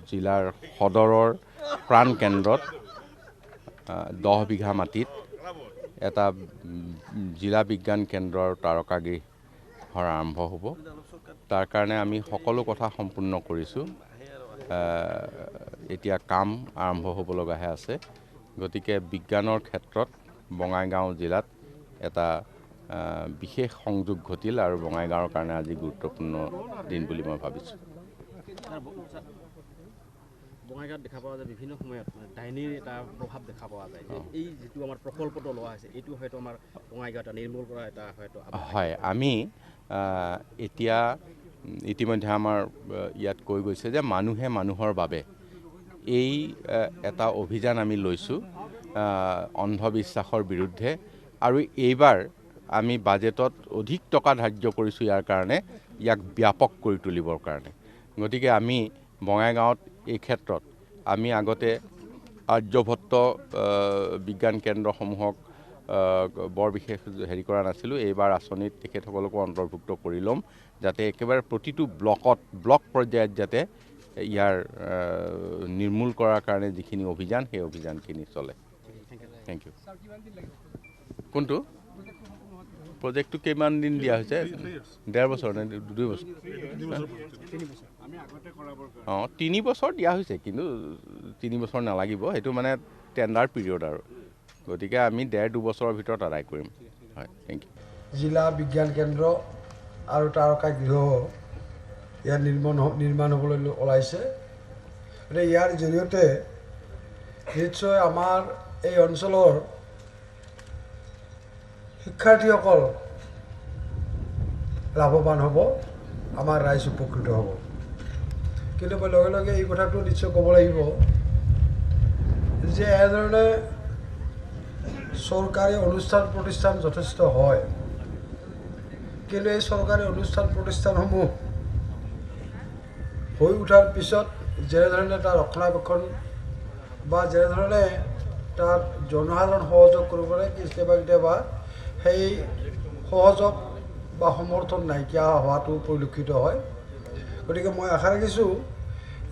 জিলাৰ সদৰৰ প্ৰাণকেন্দ্ৰত 10 বিঘা মাটিত এটা জিলা বিজ্ঞান কেন্দ্ৰৰ তাৰকাগৃহৰ আৰম্ভ হ'ব। তাৰ কাৰণে আমি সকলো কথা সম্পূৰ্ণ কৰিছোঁ। এতিয়া কাম আৰম্ভ হ'ব লগাহে আছে। গতিকে বিজ্ঞানৰ ক্ষেত্ৰত বঙাইগাঁও জিলাত এটা বিশেষ সংযোগ ঘটিল আৰু বঙাইগাঁৱৰ কাৰণে আজি গুৰুত্বপূৰ্ণ দিন বুলি মই ভাবিছোঁ। বঙাইগাঁৱত দেখা পোৱা যায় বিভিন্ন সময়ত ডাইনীৰ এটা প্ৰভাৱ দেখা পোৱা যায়। এই যিটো আমাৰ প্ৰকল্পটো লোৱা হৈছে, এইটো হয়তো আমাৰ বঙাইগাঁৱত নিৰ্মূল কৰা এটা হয়তো হয়। আমি এতিয়া ইতিমধ্যে আমাৰ ইয়াত কৈ গৈছে যে মানুহে মানুহৰ বাবে এই এটা অভিযান আমি লৈছোঁ অন্ধবিশ্বাসৰ বিৰুদ্ধে। আৰু এইবাৰ আমি বাজেটত অধিক টকা ধাৰ্য কৰিছোঁ ইয়াৰ কাৰণে, ইয়াক ব্যাপক কৰি তুলিবৰ কাৰণে। গতিকে আমি বঙাইগাঁৱত এই ক্ষেত্ৰত আমি আগতে আৰ্যভট্ট বিজ্ঞান কেন্দ্ৰসমূহক বৰ বিশেষ হেৰি কৰা নাছিলোঁ। এইবাৰ আঁচনিত তেখেতসকলকো অন্তৰ্ভুক্ত কৰি ল'ম, যাতে একেবাৰে প্ৰতিটো ব্লকত, ব্লক পৰ্যায়ত যাতে ইয়াৰ নিৰ্মূল কৰাৰ কাৰণে যিখিনি অভিযান, সেই অভিযানখিনি চলে। Thank you. কোনটো প্ৰজেক্টটো কিমান দিন দিয়া হৈছে? 1.5 বছৰ নে 2 বছৰ? অঁ, 3 বছৰ দিয়া হৈছে, কিন্তু 3 বছৰ নালাগিব, সেইটো মানে টেণ্ডাৰ পিৰিয়ড আৰু। গতিকে আমি 1.5-2 বছৰৰ ভিতৰত আদায় কৰিম। হয়, thank U. জিলা বিজ্ঞান কেন্দ্ৰ আৰু তাৰকাগৃহ ইয়াত নিৰ্মাণ হ'বলৈ ওলাইছে। গতিকে ইয়াৰ জৰিয়তে নিশ্চয় আমাৰ এই অঞ্চলৰ শিক্ষাৰ্থীসকল লাভৱান হ'ব, আমাৰ ৰাইজ উপকৃত হ'ব। কিন্তু মই লগে লগে এই কথাটো নিশ্চয় ক'ব লাগিব যে এনেধৰণে চৰকাৰী অনুষ্ঠান প্ৰতিষ্ঠান যথেষ্ট হয়, কিন্তু এই চৰকাৰী অনুষ্ঠান প্ৰতিষ্ঠানসমূহ হৈ উঠাৰ পিছত যেনেধৰণে তাৰ ৰক্ষণাবেক্ষণ বা যেনেধৰণে তাত জনসাধাৰণ সহযোগ কৰিব লাগে, কেতিয়াবা কেতিয়াবা সেই সহযোগ বা সমৰ্থন নাইকিয়া হোৱাটো পৰিলক্ষিত হয়। গতিকে মই আশা ৰাখিছোঁ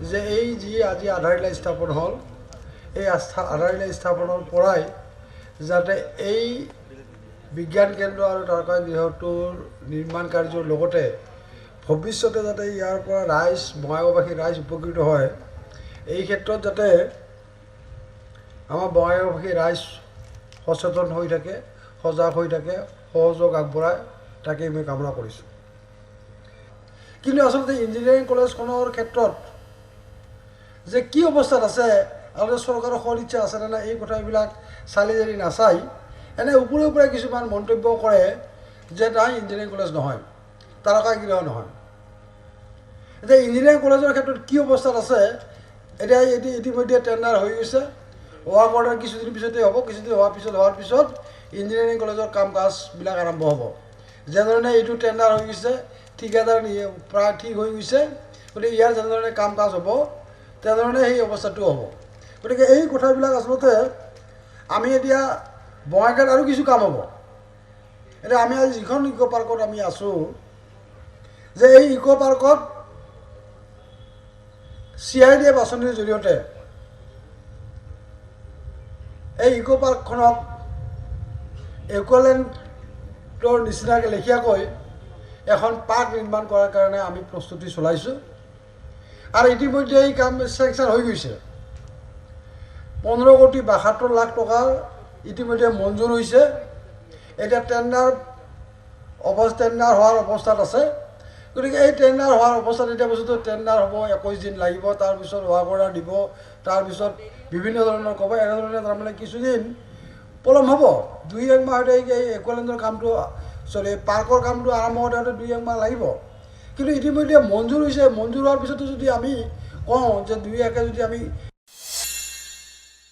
যে এই যি আজি আধাৰশিলা স্থাপন হ'ল, এই আধাৰশিলা স্থাপনৰ পৰাই যাতে এই বিজ্ঞান কেন্দ্ৰ আৰু তাৰকাগৃহটোৰ নিৰ্মাণ কাৰ্যৰ লগতে ভৱিষ্যতে যাতে ইয়াৰ পৰা ৰাইজ, বঙাইগাঁওবাসী ৰাইজ উপকৃত হয়, এই ক্ষেত্ৰত যাতে আমাৰ বঙাইগাঁওবাসী ৰাইজ সচেতন হৈ থাকে, সজাগ হৈ থাকে, সহযোগ আগবঢ়ায়, তাকেই মই কামনা কৰিছোঁ। কিন্তু আচলতে ইঞ্জিনিয়াৰিং কলেজখনৰ ক্ষেত্ৰত যে কি অৱস্থাত আছে, আচলতে চৰকাৰৰ সদিচ্ছা আছে নে নাই, এই কথাবিলাক চালি জাৰি নাচাই এনে ওপৰে ওপৰে কিছুমান মন্তব্য কৰে যে নাই, ইঞ্জিনিয়াৰিং কলেজ নহয়, তাৰকাগৃহ নহয়। এতিয়া ইঞ্জিনিয়াৰিং কলেজৰ ক্ষেত্ৰত কি অৱস্থাত আছে, এতিয়া ইতিমধ্যে টেণ্ডাৰ হৈ গৈছে, ৱৰ্ক অৰ্ডাৰ কিছুদিন পিছতে হ'ব, কিছুদিন হোৱাৰ পিছত ইঞ্জিনিয়াৰিং কলেজৰ কাম কাজবিলাক আৰম্ভ হ'ব। যেনেধৰণে এইটো টেণ্ডাৰ হৈ গৈছে, ঠিকাদাৰ প্ৰায় ঠিক হৈ গৈছে, গতিকে ইয়াৰ যেনেধৰণে কাম কাজ হ'ব তেনেধৰণে সেই অৱস্থাটো হ'ব। গতিকে এই কথাবিলাক আচলতে আমি এতিয়া বঙাইগাঁৱত আৰু কিছু কাম হ'ব। এতিয়া আমি আজি যিখন ইক' পাৰ্কত আমি আছোঁ, যে এই ইক' পাৰ্কত CIDF আঁচনিৰ জৰিয়তে এই ইক' পাৰ্কখনক একোলেণ্ডৰ নিচিনাকৈ লেখীয়াকৈ এখন পাৰ্ক নিৰ্মাণ কৰাৰ কাৰণে আমি প্ৰস্তুতি চলাইছোঁ আৰু ইতিমধ্যে এই কাম চেংচন হৈ গৈছে। 15 কোটি 72 লাখ টকাৰ ইতিমধ্যে মঞ্জুৰ হৈছে। এতিয়া টেণ্ডাৰ হোৱাৰ অৱস্থাত আছে। গতিকে এই টেণ্ডাৰ হোৱাৰ অৱস্থাত এতিয়া বস্তুটো টেণ্ডাৰ হ'ব, 21 দিন লাগিব, তাৰপিছত ৱৰ্ক অৰ্ডাৰ দিব, তাৰপিছত বিভিন্ন ধৰণৰ ক'ব, এনেধৰণে তাৰমানে কিছুদিন পলম হ'ব। 2-1 মাহ হয়তো এই একোলেণ্ডৰ কামটো, চৰি, পাৰ্কৰ কামটো আৰম্ভ হওঁতে হয়তো 2-1 মাহ লাগিব। কিন্তু ইতিমধ্যে মঞ্জুৰ হৈছে। মঞ্জুৰ হোৱাৰ পিছতো যদি আমি কওঁ যে 2-1 যদি আমি